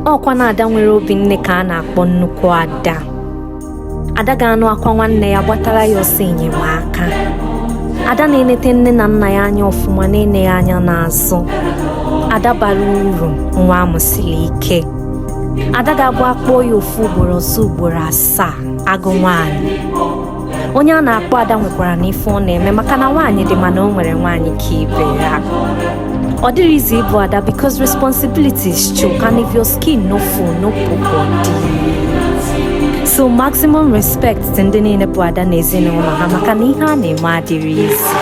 Ọkwa na ada nwere obi nne ka a na-akpọ nnukwu ada. Ada ga-anụ akwa nwanne ya, gbatara ya ọsọ enyemaka. Ada na-enete nne na nna ya anya ọfụma, na-ene ya anya n'azụ. Ada bara uru, nwa amụsiri ike. Ada ga-abụ akpọọ ya ofu ugboro, ọzọ ugboro asaa, agụ nwaanyị. Onye a na-akpọ ada nwekwara na ife ọ na-eme, maka na nwaanyị dị, mana o nwere nwaanyị ka ibe ya. Ọ dịrị izi ịbụ ada because responsibilities choke, and if your skin no full, no put body. So maximum respect to ndị niile bụ ada n'ezinụlọ ha, maka na ihe a na-eme adịrị izi.